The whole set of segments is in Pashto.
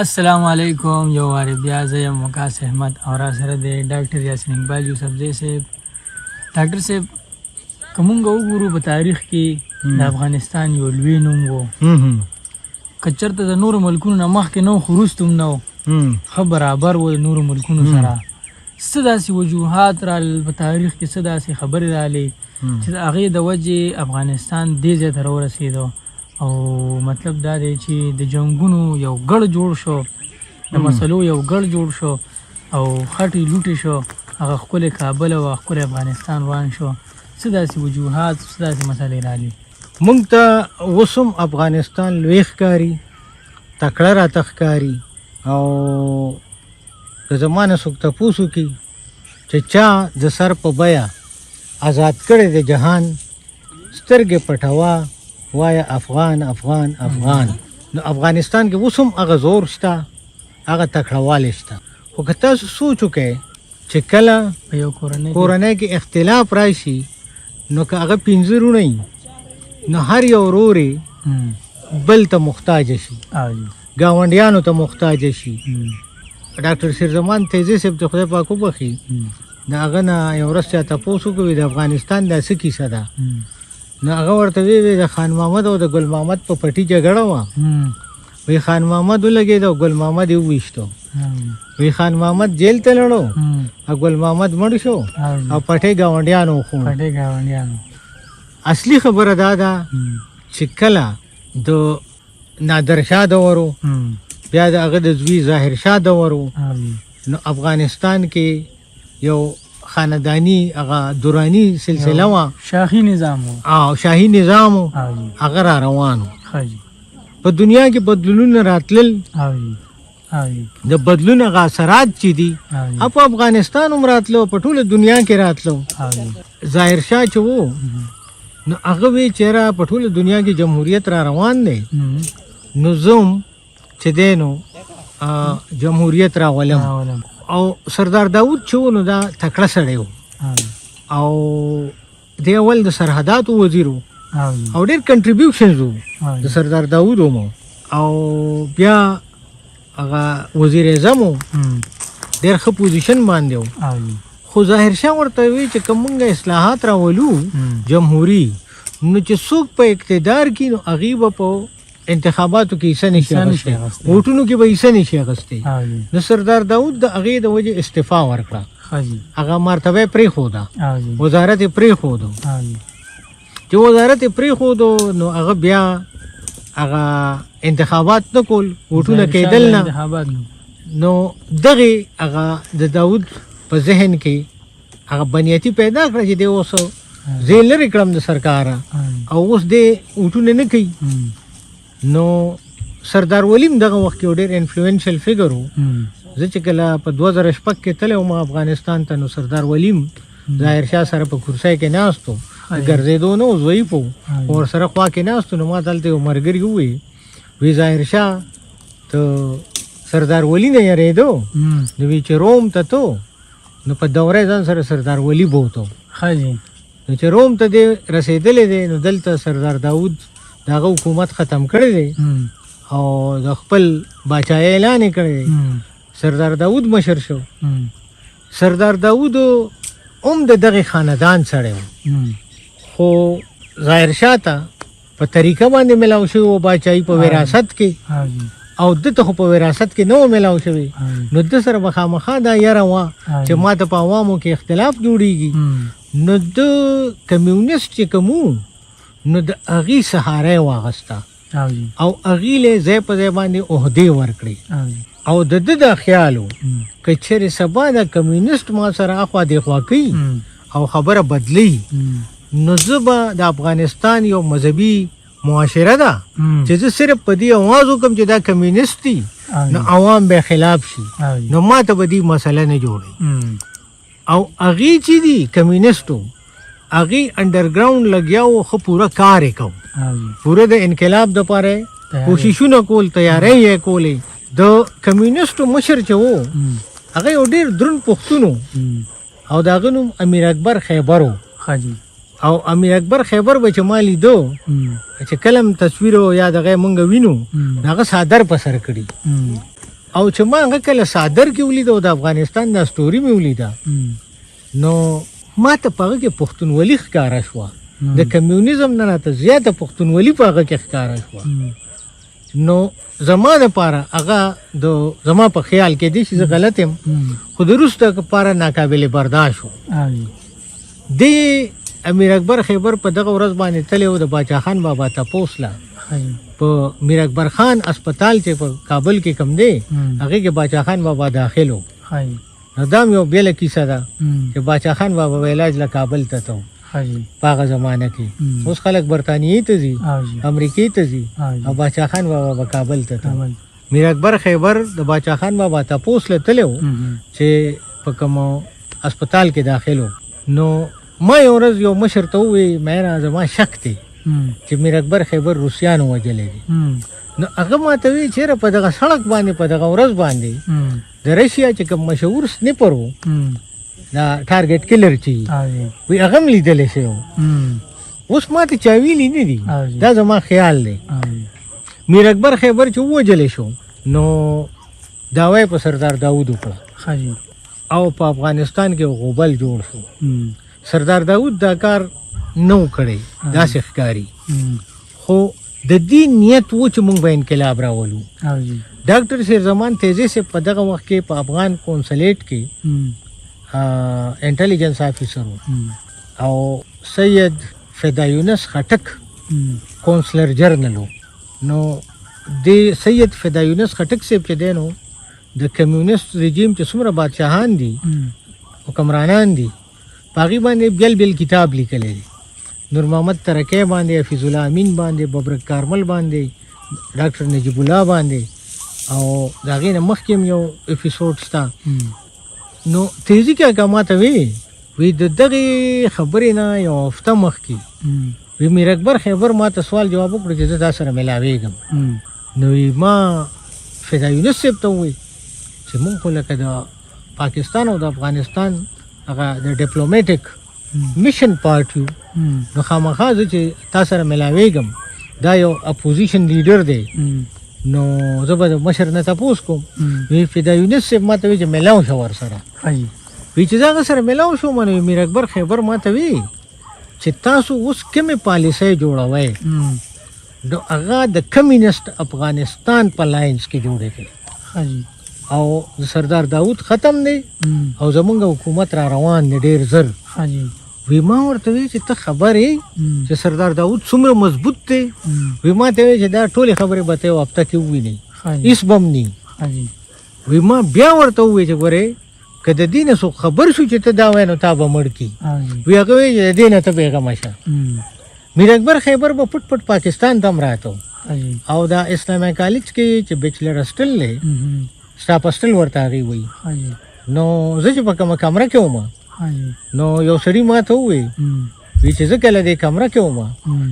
السلام علیکم، یو وار بیا زه یم وقاص احمد او را سره دی ډاکټر یاسین اقبال یوسفزی صاحب. ډاکټر صاحب، که مونږ وګورو په تاریخ کې د افغانستان یو لوی نوم وو، که چېرته د نورو ملکونو نه مخکې نه و خو وروسته هم نه و، ښه برابر و د نورو ملکونو سره. څه داسې وجوهات رالل په تاریخ کې، څه داسې خبرې رالې چې د هغې د وجې افغانستان دې ځای ته راورسېدو؟ او مطلب دا دی چې د جنګونو یو ګړ جوړ شو، د مسلو یو ګړ جوړ شو او خټې لوټې شو، هغه ښکلی کابل او هغه ښکلی افغانستان روان شو. څه داسې وجوهات، څه داسې مسلې رالې؟ مونږ ته اوس هم افغانستان لوی ښکاري، تکړه راته ښکاري، او که زما نه څوک تپوس وکړي چې چا د سر په بیه آزاد کړی دی جهان، سترګې پټوه وایه افغان افغان افغان، نو افغانستان کې اوس هم هغه زور شته، هغه تکړهوالی شته. خو که تاسو سوچ وکړئ چې کله په یو کورنۍ کورنۍ کې اختلاف راشي، نو که هغه 5 وروڼه وي، نو هر یو ورور یې بل ته محتاج شي، ګاونډیانو ته محتاج شي. ډاکټر شیرزمان تیزی صاحب ته خدای پاک وبخښي، د هغه نه یو ورځ چا تپوس وکړو د افغانستان دا څه کیسه ده، نو هغه ورته وی وی د خان محمد او د ګل محمد په پټي جګړه وه. وی خان محمد ولګېد او ګل محمد یې وویشتو. وی خان محمد جیل ته لاړو او ګل محمد مړ شو او پټې ګاونډیانو وخوړ. پټې ګاونډیانو. اصلي خبره دا ده چې کله د نادر شاه دور و، بیا د هغه د زوی ظاهر شاه دور و، نو افغانستان کې یو خاندانی هغه دورانی سلسله وه، شاهي نظام و، او شاهي نظام و، هغه را روان و. په دنیا کې بدلونونه راتلل، د بدلون هغه اثرات چې دي په افغانستان هم راتلو، په ټوله دنیا کې راتلو. ظاهر شاه چې و، نو هغه وی چې را په ټوله دنیا کې جمهوریت را روان دی، نو زه هم چې دی نو جمهوریت راولم. او سردار داود چې و، نو دا تکړه سړی و، او دی اول د سرحداتو وزیر و او ډېر کنټریبیوشنز و د سردار داود هم، او بیا هغه وزیر اعظم و، ډېر ښه پوزیشن باندې و. خو ظاهر شاه ورته وی چې که مونږ اصلاحات راولو جمهوري، نو چې څوک په اقتدار کې، نو هغوی به په انتخاباتو کې حصه نشي اخیستی، ووټونو کې به حصه نشي اخیستی. نو سردار داود د هغې د وجې استعفا ورکړه، هغه مرتبه یې پرېښوده، وزارت یې پرېښودو. چې وزارت یې پرېښودو، نو هغه بیا هغه انتخابات نه کول، ووټونه کېدل نه. نو دغې هغه د داود په ذهن کې هغه بنیاتي پیدا کړه چې دی اوس زه یې لرې کړم د سرکاره او اوس دی ووټونه نه کوي. نو سردار ولیم دغه وخت کې یو ډېر انفلوینشل فګر و. زه چې کله په 2006 کې تللی وم افغانستان ته، نو سردار ولیم ظاهر شاه سره په کرسۍ کې ناست و، ګرځېدو نه و، ضعیف و، خو ورسره خوا کې ناست و. نو ما ته هلته یو ملګري وویل، وی ظاهر شاه ته سردار ولي نه یریدو، نو وی چې روم ته ته نو په دوره ځان سره سردار ولي بوتو. نو چې روم ته دی رسېدلی دی، نو دلته سردار داود د هغه حکومت ختم کړی دی او د خپل باچایۍ اعلان یې کړی دی. سردار داود مشر شو. سردار داود هم د دغې خاندان سړی و، خو ظاهر شاه ته په طریقه باندې ملاو شوی و باچایي په وراثت کې، او ده ته خو په وراثت کې نه و ملاو شوی. نو ده سره به خامخا دا یره وه چې ما ته په عوامو کې اختلاف جوړیږي. نو د کمیونست چې کوم وو، نو د هغې سهاره یې واغسته او هغې له ځای په ځای باندې عهدې ورکړې. او د ده دا خیال و که چېرې سبا دا کمیونست ما سره اخوا دېخوا کوي او خبره بدلوي، نو زه به د افغانستان یو مذهبي معاشره ده چې زه صرف په دې اواز وکړم چې دا کمیونست دي، نو عوام به خلاف شي، نو ما ته به دې مسله نه جوړوي. او هغې چې دي کمیونستو، هغې انډرګراوند لګیا و، ښه پوره کار یې کوو، پوره د انقلاب دپاره کوششونه کول، تیاری یې کولې. د کمیونستو مشر چې و، هغه یو ډېر دروند پښتون و او د هغه نوم امیر اکبر خیبر و. او امیر اکبر خیبر به چې ما لیدو، چې کله هم تصویر او یا دغه مونږ وینو، هغه څادر په سر کړي. او چې ما هغه کله صادر کې ولید او د افغانستان دا سټوري مې ولیده، نو ما ته په هغه کې پښتونولي ښکاره شوه. د کمیونیزم نه راته زیاته پښتونولي په هغه کې ښکاره شوه. نو زما دپاره هغه د زما په خیال کې دی چې زه غلط یم، خو د وروسته لپاره ناقابل برداشت و. دی امیر اکبر خیبر په دغه ورځ باندې تللی و د باچا خان بابا تپوس له، په میر اکبر خان اسپتال چې په کابل کې کوم دی هغې کې باچا خان بابا داخل و. نو دا هم یو بېله کیسه ده چې باچا خان بابا به علاج له کابل ته ته په هغه زمانه کې. اوس خلک برتانیې ته ځي، امریکې ته ځي، او باچا خان بابا به کابل ته ته. میر اکبر خیبر د باچا خان بابا تپوس له تللی و چې په کوم اسپتال کې داخل و. نو ما یو ورځ یو مشر ته وویل، مېره زما شک دی چې میر اکبر خیبر روسیانو وژلی دی. نو هغه ما ته ویل چېرې په دغه سړک باندې په دغه ورځ باندې د رشیا چې کوم مشهور سنیپر و، دا ټارګټ کلر چې وي، هغه هم لیدلی شوی و. اوس ما ته چا ویلي نه دي، دا زما خیال دی. میر اکبر خیبر چې ووژلی شو نو دعوه یې په سردار داود وکړه او په افغانستان کې غوبل جوړ شو. سردار داود دا کار نه و کړی داسې ښکاري، خو د دې نیت و چې موږ به انقلاب راولو. ډاکټر شیرزمان تیزی صاحب په دغه وخت کې په افغان کونسلیټ کې انټلیجنس آفیسر و، او سید فدا یونس خټک کونسلر جنرل و. نو د سید فدا یونس خټک صاحب چې دی نو د کمیونست رژیم چې څومره بادشاهان دي، حکمرانان دي، په هغې باندې بېل بېل کتاب لیکلی دی. نور محمد ترکی باندې، حفیظ الله امین باندې، ببرک کارمل باندې، ډاکټر نجیب الله باندې، او د هغې نه مخکې هم یو اپیسوډ شته. نو تیزي کاکا ما ته وی وی د دغې خبرې نه یو هفته مخکې وی میر اکبر خیبر ما ته سوال جواب وکړو چې زه تا سره ملاوېږم. نو وی ما فدا یونس صاحب ته وویل چې مونږ خو لکه د پاکستان او د افغانستان هغه د ډیپلوماټیک میشن پارټ یو، نو خامخا زه چې تا سره ملاوېږم، دا یو اپوزیشن لیډر دی، نو زه به د مشر نه تپوس کوم. وی فدا یونس صاحب ما ته وی چې ملاو شه ورسره. وی چې زه هغه سره ملاو شوم، نو میر اکبر خیبر ما ته وی چې تاسو اوس کومې پالیسۍ جوړوئ، نو هغه د کمیونست افغانستان په لاینز کې جوړې کړې، او سردار داود ختم دی او زمونږ حکومت را روان دی ډېر زر. وی ما ورته وی چې ته خبر یې چې سردار داود څومره مضبوط دی؟ وی ما ته وی چې دا ټولې خبرې به ته یو هفته کې ووینې، هېڅ به هم نه. وی ما بیا ورته ووی چې ګورې که د دې نه څوک خبر شو چې ته دا وایې نو تا به مړ کړي. وی هغه وی چې د دې نه ته بېغمه شه. میر اکبر خیبر به پټ پټ پاکستان ته هم راته، او دا اسلامي کالج کې چې بیچلر هاسټل دی، سټاف هاسټل ورته هغې وایي. نو زه چې په کومه کمره کې وم، نو یو سړي ما ته وویل وی چې زه کله دې کمره کې وم،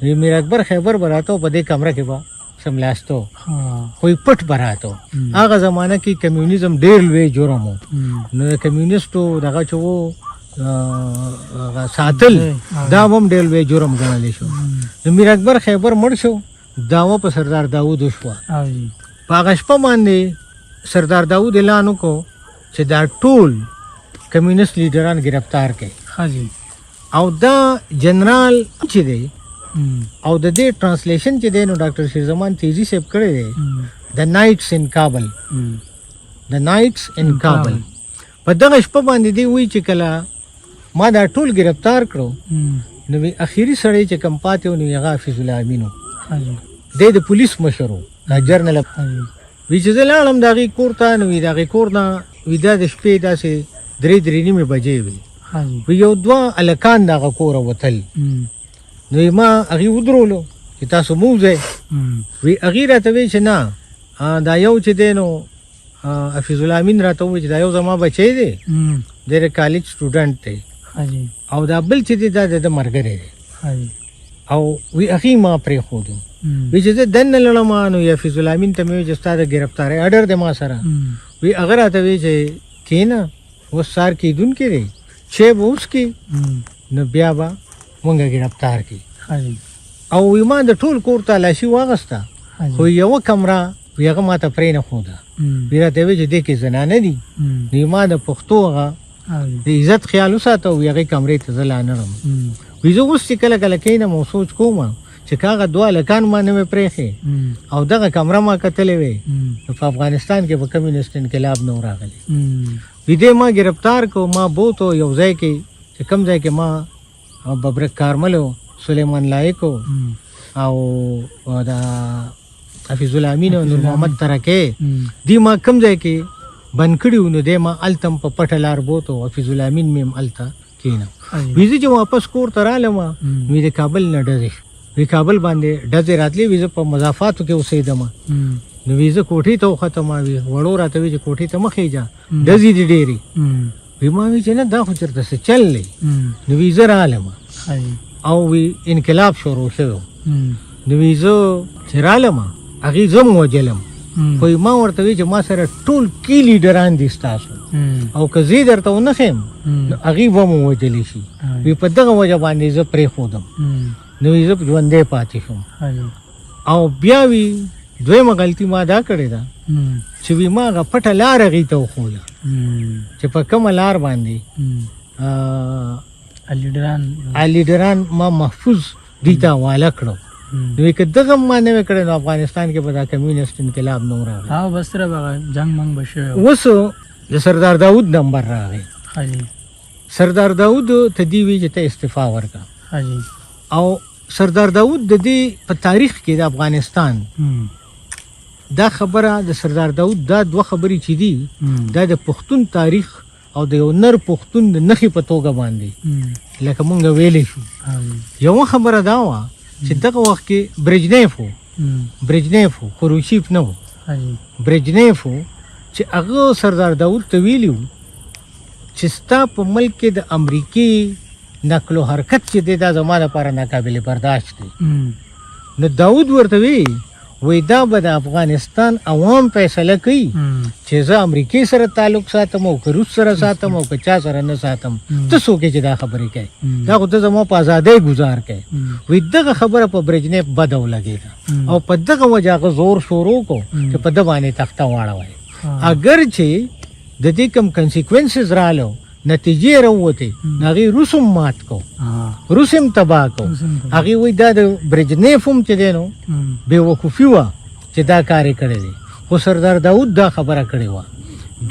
نو میر اکبر خیبر به راته په دې کمره کې به سملاستو، خو یې پټ به راته. هغه زمانه کې کمیونیزم ډېر لوی جرم و، نو د کمیونیستو دغه چې و هغه ساتل دا هم ډېر لوی جرم ګڼلی شو. نو میر اکبر خیبر مړ شو، دعوه په سردار داود وشوه. په هغه شپه باندې سردار داود اعلان وکړو چې دا ټول کمیونست لیډران ګرفتار کړي. او دا جنرال چې دی او د دې ترانسلیشن چې دی نو ډاکټر شیرزمان تیزی صاحب کړی دی، د نایټس ان کابل، د نایټس ان کابل. په دغه شپه باندې دی وایي چې کله ما دا ټول ګرفتار کړو، نو وی اخیری سړی چې کم پاتې و نو هغه حفیظ الله امین و، دی د پولیس مشر و، دا جرنل. وی چې زه لاړم د هغې کور ته، نو وی د هغې کور نه وی دا د شپې داسې درې درې نیمې بجې وې، وی یو دوه هلکان د هغه کوره وتل، نو ما هغې ودرولو چې تاسو مه وځئ. وی هغې راته وی چې نه، دا یو چې دی نو حفیظ الله امین راته وویل چې دا یو زما بچی دی، دی د کالج سټوډنټ دی، او دا بل چې دی دا د ده ملګری دی. او وی هغې ما پرېښودو. وی چې زه دننه لاړم، نو حفیظ الله امین ته مې وویل چې ستا د ګرفتارۍ اډر دی ما سره. وی هغه راته وی چې کښېنه، اوس سهار کېدونکی دی، چای به وڅښې، نو بیا به مونږ ګرفتار کړي. او وی ما د ټول کور تالاشي واغسته، خو یوه کمره وی هغه ما ته پرې نه ښوده. وی راته وی چې دې کې زنانه دي، نو ما د پښتو هغه د عزت خیال وساته، وی هغې کمرې ته زه لا نه ړم. وی زه اوس چې کله کله کښېنم او سوچ کوم چې که هغه دوه هلکان ما نه وی پرېښې او دغه کمره ما کتلې وی، نو په افغانستان کې به کمیونست انقلاب نه و راغلی. وی دی ما ګرفتار کړو، ما بوتو یو ځای کې چې کوم ځای کې ما ببرک کارمل و، سلیمان لایق و او د حفیظ الله امین او نور محمد ترکه، دی ما کوم ځای کې بند کړي وو، نو دی ما هلته هم په پټه لار بوتو. حفیظ الله امین مې هم هلته کښېنم. وی زه چې واپس کور ته رالم، وی د کابل نه ډزې شو، وی کابل باندې ډزې راتلې. وی زه په مضافاتو کې اوسېدم، نو وی زه کوټې ته وختم، وی وړو راته وی چې کوټې ته مه خېژه، ډزې دي ډېرې. وی ما وی چې نه، دا خو چېرته څه چل دی. نو وی زه رالم او وی انقلاب شروع شوی. نو وی زه چې رالم، هغې زه هم وژلم، خو ما ورته وی چې ما سره ټول کی لیډران دي ستاسو، او که زه یې درته ونه ښیم نو هغې به مو وژلی شي. وی په دغه وجه باندې زه پرېښودم، نو وی زه ژوندی پاتې شوم. او بیا وی دویمه غلطي ما دا کړې ده چې وی ما هغه پټه لار هغې ته وښوده چې په کومه لار باندې لیډران ما محفوظ دوی ته حواله کړو. نو که دغه ما نه وی کړی، نو افغانستان کې به دا کمیونست انقلاب نه و راغلی. او بس سره به جنگ منګ به شوی. اوس د سردار داود نمبر راغی. سردار داود ته دی وی چې ته استعفا ورکړه. او سردار داود د دې په تاریخ کې د افغانستان دا خبره، د سردار داود دا دوه خبرې چې دي، دا د پښتون تاریخ او د یو نر پښتون د نښې په توګه باندې لکه مونږ ویلی شو. یوه خبره دا وه چې دغه وخت کې برجنیف و، برجنیف و، خروشیف نه و، برجنیف و، چې هغه سردار داود ته ویلي وو چې ستا په ملک کې د امریکې نقل و حرکت چې دی، دا زما لپاره ناقابل برداشت دی. نو داود ورته وی، وی دا به د افغانستان عوام فیصله کوي چې زه امریکې سره تعلق ساتم او که روس سره ساتم او که چا سره نه ساتم، ته څوک یې چې دا خبرې کوې؟ دا خو ته زما په ازادۍ ګزار کوې. وی دغه خبره په برجنیف بده ولګېده او په دغه وجه هغه زور شروع کو چې په ده باندې تخته واړوي. اګر چې د دې کوم consequences رالو، نتیجې راووتې، نو هغې روس هم مات کو، روس هم تباه کو. هغې وایي دا د برجنیف هم چې دی نو بېوقوفي وه چې دا کار یې کړی دی، خو سردار داود دا خبره کړې وه.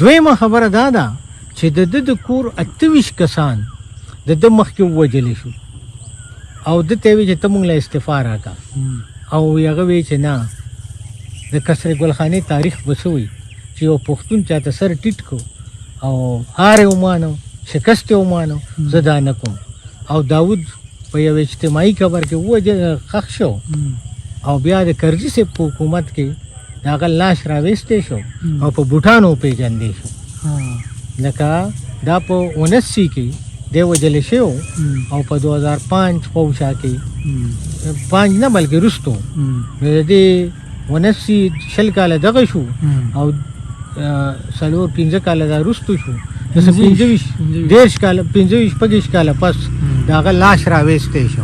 دویمه خبره دا ده چې د ده د کور 28 کسان د ده مخکې ووژلی شو، او ده ته یې وویل چې ته موږ له استعفا راکړه، او هغه ویل چې نه. د قصر ګلخانې تاریخ به څه وایي چې یو پښتون چاته سر ټیټ کو او هار یې ومانه، شکست یې ومانه، زه دا نه کوم. او داود په یو اجتماعي قبر کې ووژل، ښخ شو، او بیا د کرزي صاحب په حکومت کې د هغه لاش راویستی شو او په بوټانو وپېژندی شو. لکه دا په 79 کې دی وژل شوی او په 2005 خواوشا کې، پنځ نه بلکې وروستو، نو د دې 79 20 کاله دغه شو او 4-5 کاله دا وروستو شو، نو څه 25، 30 کاله، 25، 26 کاله پس د هغه لاش راویستی شو.